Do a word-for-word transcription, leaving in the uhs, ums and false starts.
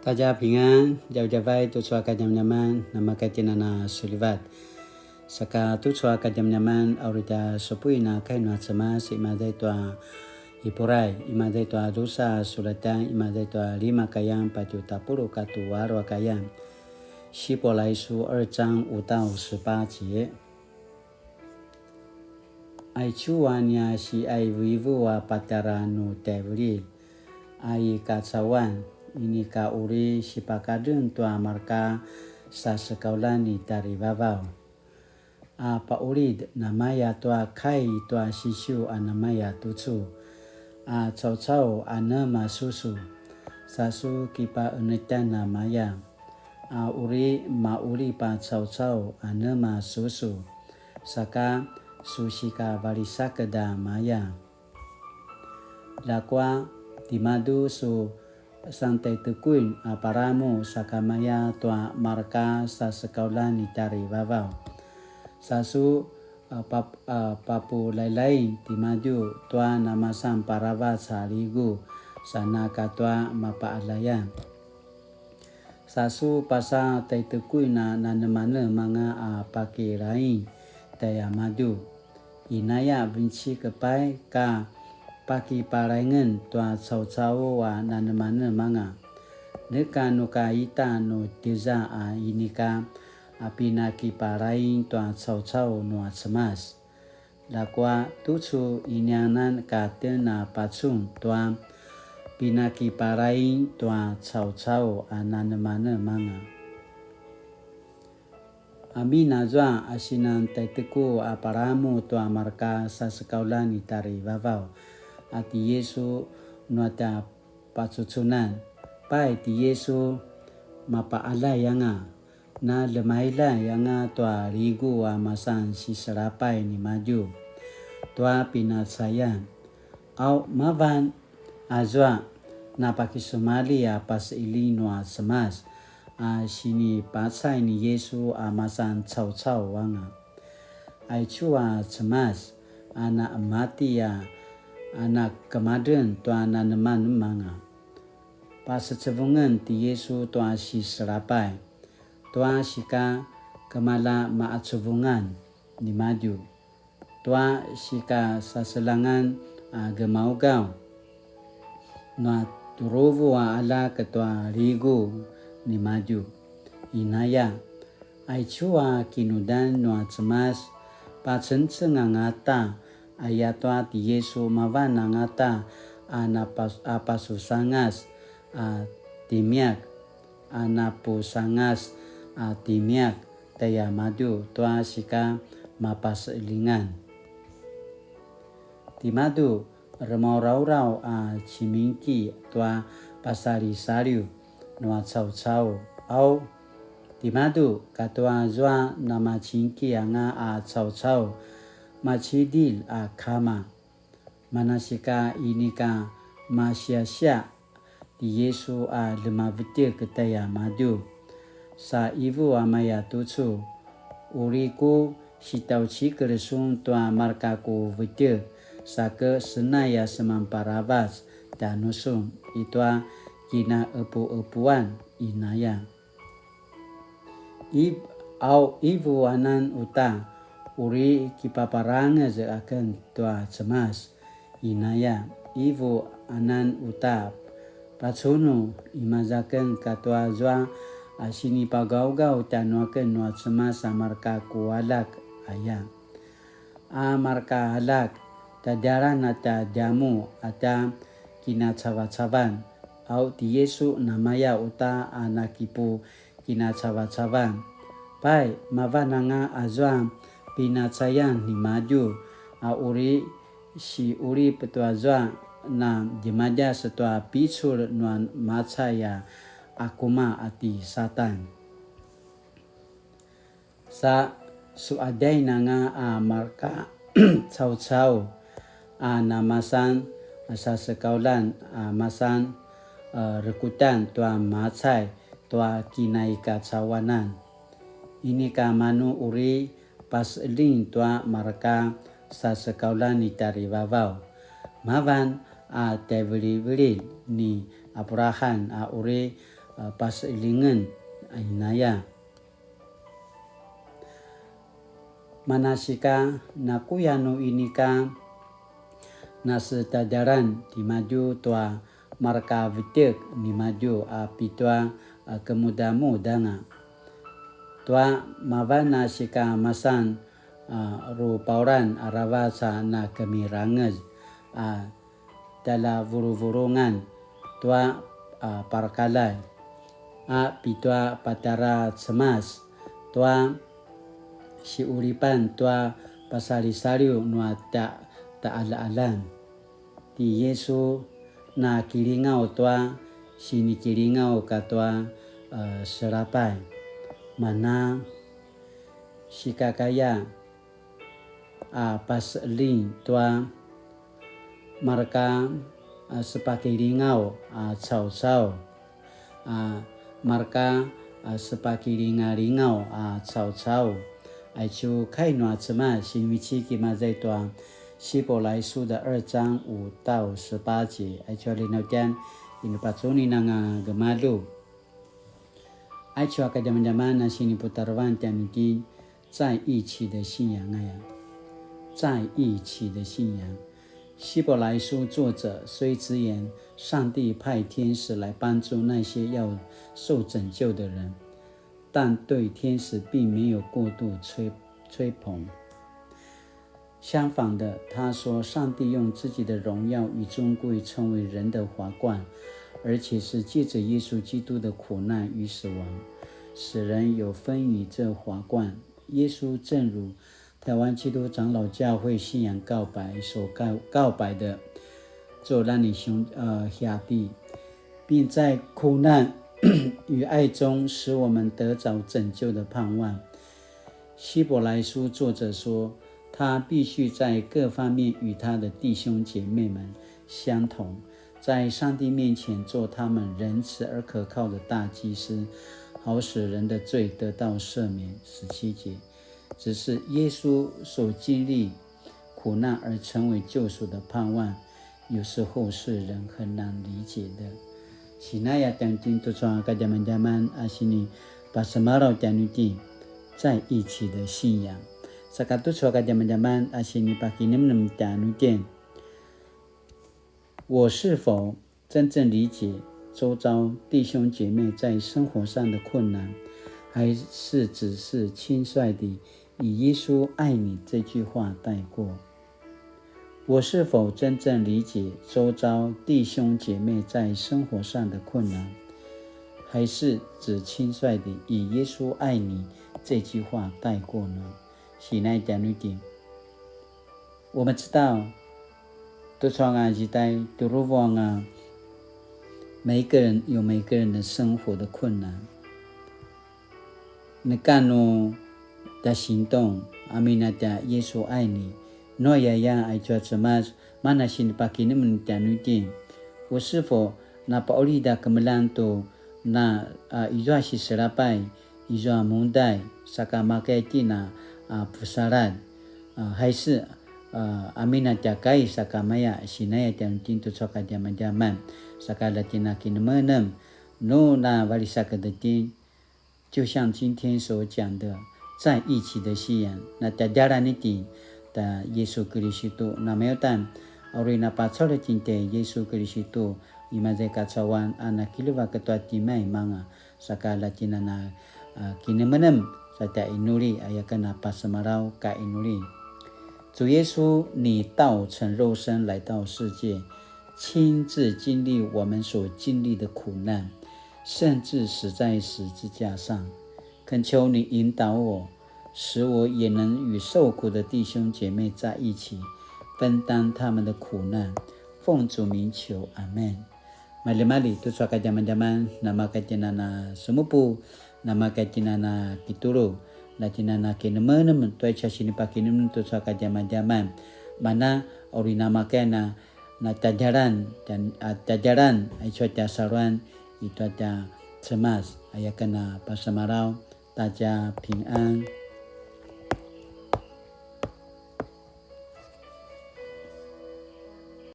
大家平安, djavadjavay tucu a kadjamadjaman, namakatjinana sulivat. Saka tucu a kadjamadjaman, a uri tja supuin a kai nua Cemas, imaza i tua Hiberai, imaza i tua drusa sulatan, imaza i tua lima kayan, patje tapuluq katua alu a kayan. 希伯来书二章五到十八节. Aicu a nia siqaivuivu a patjara nu tjaivililj a i kacauan, inika uri sipakadreng tua marka sasekaulan i tjarivavaw. A paqulid namaya tua kai tua sisiu a namaya tucu a caucau a nema susu, sa su kipaqenetjan namaya. A uri maqulip a caucau a nema susu, saka su sikavalisaked a maya. Ljakua timadju su santaitekuin a palamu sakamaya tua marka sasekaulan i tjarivavaw. Sa su, a, pap-, a, papulailain timadju tua namasan paravac a ligu, sa na katua mapaqaljayan. Sa su pasa taitekuin a nanemanemanga a pakilaing tjaimadju. Inaya vinecik pai ka pakipalaingen tua caucau a nanemanemanga. Neka nu ka ita nu tiza a inika a pinakipalaing tua caucau nua Cemas. Ljakua tucu inianan ka tjen a pacun tua pinakipalaing tua caucau a nanemanemanga. Amin azua a sinan taiteku a palamu tua marka sasekaulan i tjarivavaw a ti Yisu nua tja pacucunan. Pai ti Yisu mapaqaljay anga, na ljemailay anga tua ligu a masan siselapay nimadju tua pinacayan. Au mavan azua na pakisumalji a paseqeljing nua Cemas a sinipacay ni Yisu a masan caucau anga. Aicu a Cemas a na qemati a, a na kemadren tua nanemanemanga. Pasecevungen ti Yisu tua siselapay, tua sika kemala maqacuvungan nimadju, tua sika saseljangan a gemaugaw, nua tjuruvu a aljak tua ligu nimadju. Inaya, aicu a kinudan nua Cemas, pacengceng angata, ayatua ti Yisu mavan angata a napas-, a pasusangas a timiak, a napusangas a timiak tjaimadju tua sika mapaseqeljingan. Timadju remauraurau a cimingki tua pasalisaliw nua caucau, au timadju katua zua namacingki anga a caucau macidilj a kama. Manasika inika masiasiaq ti Yisu a ljemavetjek tjaimadju. Sa ivu a maya tucu, uri ku sitjaucikel sun tua marka ku vetjek, sa ke senay a semanparavac tjanusun i tua kinaqepuqepuan, inaya. Iv-, au ivu anan uta, uri kipaparangez aken tua Cemas, inaya. Ivu anan uta, pacunu, imaza aken katua zua a sinipagaugaw tjanuaken nua Cemas a marka ku aljak, aya. A marka aljak, tjadjalan a tja djamuq a tja kinacavacavan, au ti Yisu namaya uta a nakipukinacavacavan. Pai, mavan anga azua pinacayan nimadju, a uri siqulip tua zua na djemadjas tua picul nua macay a akuma a ti Satan. Sa suqadjain anga a marka caucau a namasan sasekaulan a masan, e, rekutan tua macay tua kinaikacauanan. Inika manu uri paseqeljing tua marka sasekaulan i tjarivavaw. Mavan a tjaivilivililj ni Abraham a uri a, paseqeljingen a inaya. Manasika nakuya nu inika nasetadjalan timadju tua marka vetjek nimadju a pitua a kemudamudanga. Tua mavan a sika masan a rupaulan aravac a nakemirangez a tjaljavuluvulungan tua a parakaljai a pitua patjara Cemas tua siqulipan tua pasalisaliw nua tja-, taqaljaqaljan. Ti Yisu nakilingaw tua sinikilingaw katua, e, selapay. Mana sikakaya a paseqeljing tua marka, a, sepakilingaw a caucau, a, marka, a, sepakilingalingaw a caucau. Aicu kai nua Cemas sinivecik imaza i tua 希伯来书的二章五到十八节. Aicu a linautjan, inupacunin anga gemalju. Aicu a kadjamadjaman a siniputarevan tjanuitjen, 在一起的信仰 aya. 在一起的信仰。希伯来书作者虽直言上帝派天使来帮助那些要受拯救的人，但对天使并没有过度吹-，吹捧。相反的，他说，上帝用自己的荣耀与尊贵成为人的华冠，而且是借着耶稣基督的苦难与死亡，使人有份于这华冠。耶稣正如台湾基督长老教会信仰告白所告-，告白的，做让你兄-，呃，兄弟，并在苦难与爱中使我们得着拯救的盼望。希伯来书作者说，他必须在各方面与他的弟兄姐妹们相同，在上帝面前做他们仁慈而可靠的大祭司，好使人的罪得到赦免。十七节，只是耶稣所经历苦难而成为救赎的盼望，有时候是人很难理解的。Sinaya tjanuitjen tucu a kadjamadjaman a sinipasemalaw tjanuitjen, 在一起的信仰. Saka tucu a kadjamadjaman a sinipakinemnem tjanuitjen, 我是否真正理解周遭弟兄姐妹在生活上的困难，还是只是轻率地以耶稣爱你这句话带过？我是否真正理解周遭弟兄姐妹在生活上的困难，还是只轻率地以耶稣爱你这句话带过呢？Sinaya tjanuitjen. 我们知道, tucu anga zidai, tjuruvu anga, 每一个人有每一个人的生活的困难。Neka nu tja singtong, amin a tja Yisu aini, nu aya aya aicu a Cemas, mana sinipakinemnem tjanuitjen. 我是否 napaqulid a kemeljang tu na, a, izua siselapay, izua mundai, saka makaya itjen a, a, pusaladj, a, 还是, a, amin a tja kai sakamaya, sinaya tjanuitjen tucu a kadjamadjaman, saka la itjen a kinemenem, nu na valisaked itjen, 就像今天所讲的，在一起的信仰, na tjadjalan itjen ta Yisu Kilisitu, na mayutan, a uri na pacaulj itjen tjai Yisu Kilisitu, imaza i kacauan, a na kiljivak tua timaimanga, saka la itjen a na, a, kinemenem, sa tja inuli, aya ken a pasemalaw ka inuli. 主耶稣，你道成肉身来到世界，亲自经历我们所经历的苦难，甚至死在十字架上。恳求你引导我，使我也能与受苦的弟兄姐妹在一起，分担他们的苦难。奉主名求，阿们。Maljimalji, tucu a kadjamadjaman, namaka itjen a na semupu, namaka itjen a na kitulu, la itjen a na kinemenem, tua aicu a sinipakinemenem tucu a kadjamadjaman. Mana, uri namaka na, na tjadjalan, tja-, a, tjadjalan, aicu a tja saluan, itua tja Cemas, aya ken a pasemalaw, 大家平安。